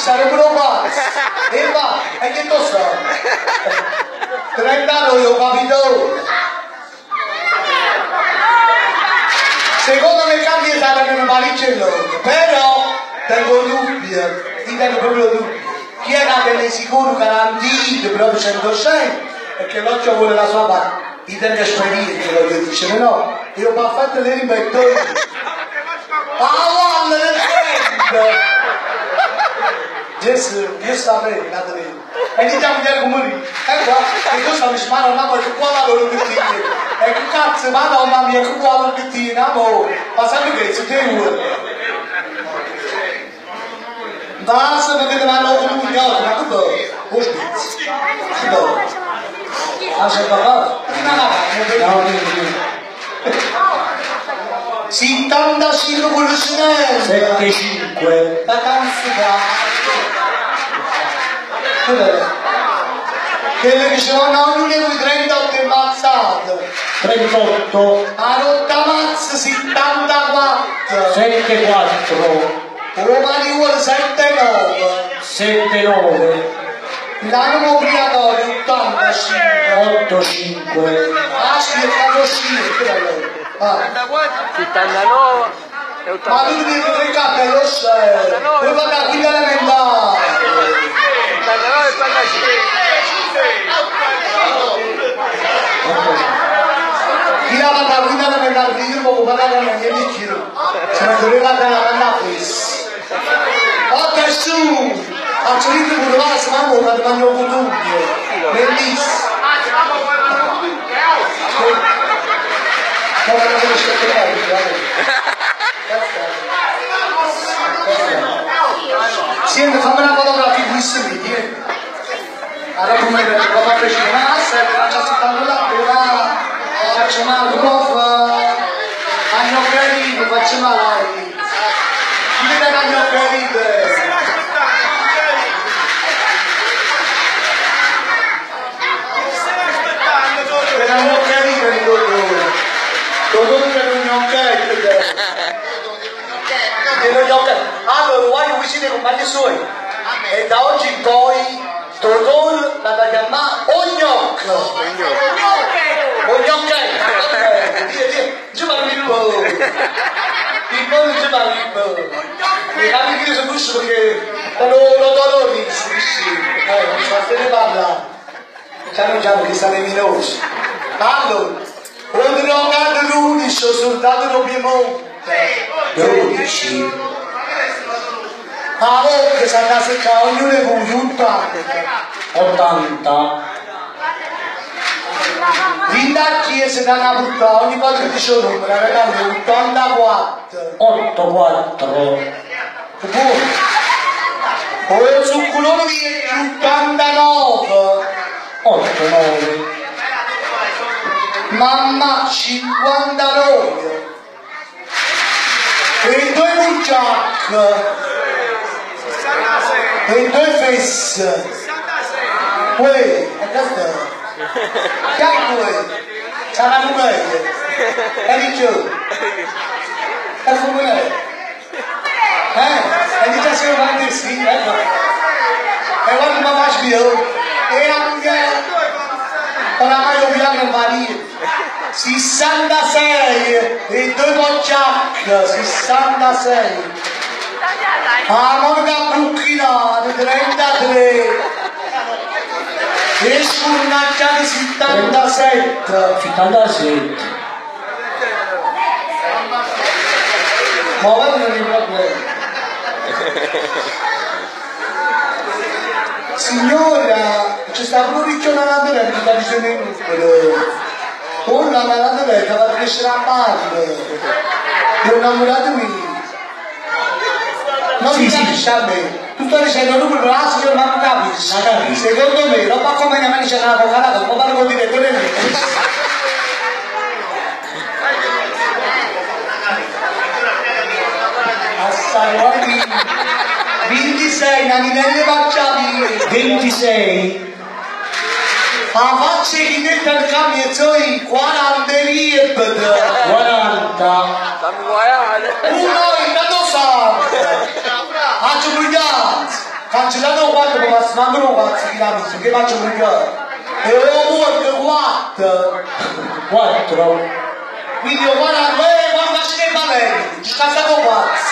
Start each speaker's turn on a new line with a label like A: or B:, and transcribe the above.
A: sta pure 'o pazzo. E va, e che to sa? 39 ho capito. Secondo me cambia saranno parecchie loro, però tengo dubbi, io tengo proprio dubbi. Chi è nato è sicuro, garantito, proprio 100%, perché l'occhio vuole la sua parte. Io tengo esperienza, voglio dire, no? Io ho fatto le rimetto io. Ah, guarda, del trend! Gesù, Dio sta bene, andate bene. E diciamo che come lì. E qua, e tu stavi sparando, ma che qua la loro che tiene. E che cazzo, madonna mia, che qua che tiene, amore. Ma sai che se te vuoi. Basta perché ti vanno con un migliore, ma che vuoi? O spizzo. Che vuoi? Ah, c'è qualcosa? No, no,
B: No,
A: no.
B: dimmi.
A: 75 quello snello.
B: 7, 5.
A: La canzone. Quello che ci vanno a ognuno di 38 e mazzate.
B: 38.
A: A rotta mazza 74.
B: 7, 4.
A: Romani vuole 7 9.
B: 7, 9.
A: L'animo obbligatorio 85.
B: 8, 5.
A: Ah, sì, è uscito. Ah.
C: 79 e
A: Ma tu
C: 80,
A: ti devi tre cappello, lo sai. Vuoi fare la quinta elementare.
C: 89 e 85.
A: Chi la fa la quinta elementare, io non posso parlare con niente di più. Se mi doveva dare la canna fissa. Occhio su! Faccio ridere pure là, se ma non ti mangio un cotugno. Bellissimo. Come non conosco Senti, fammi una fotografia qui su vieni. Allora come per la fa crescere, ma serve, faccio soltanto là, va, faccio male, come fa? Hanno carino, faccio male. Chi vede che hanno carino? Per hanno carino il dottore. Dottore per un gnochetto. Per un gnochetto. Allora, voglio vicino ai compagni suoi. E da oggi in poi Totò la da chiamare Ognocco. Ognochetto. Via, via. Ci va il Pippo. Pippo non ci va il Pippo. I capi che sono usciti perché lo lo lo sì, sì. Non so se ne parla. Già non già perché stanno i minori. Allora, ho drogato l'unico soldato del Piemonte.
B: 12.
A: A bocca si andà a seccare, ognuno è con 80.
B: 80.
A: Vinda chiesa da una puttana, ogni volta che dice un numero, ragazzi, 84.
B: 8, 4.
A: Buono. Poi sul culone viene 89.
B: 8, 9.
A: Mamma 59. E due mucciacche. E due fesse. Uè, e che sta? Che è quello? Sarà un meglio. E di più. E come è? Eh? E dice se va a sì, ecco. E guarda come faccio io. E la moglie. Oramai lo piano non va niente. 66 e due pocciacche, 66. Ah, monica brucchinata, 33. E scurnacciate 77.
B: 77.
A: Ma guarda non è problema. Signora, c'è sta pure un riccione alla che sta dicendo il numero. Ora la destra va a crescere a madre. È innamorato mio. Non mi capisci a me. Tu stai dicendo il numero, la signora ma non capisci. Secondo me, roba come ne c'è una cocalata, come parlo con il direttore mio. Assai, guardi. 26, Naninelle Facciani.
B: 26.
A: La faccia di dentro al cambio, cioè 40 riebete.
B: 40.
C: Fammi guardare.
A: Uno, intanto sa. Faccio bugliato. Cancellanno 'o quattro mi passa manco 'o cazzo chi l'ha miso, che faccio pure E 'o muorto 4!
B: 4.
A: Quindi 'o 40, eh, quando faccio le balene, ci scassato 'o cazzo!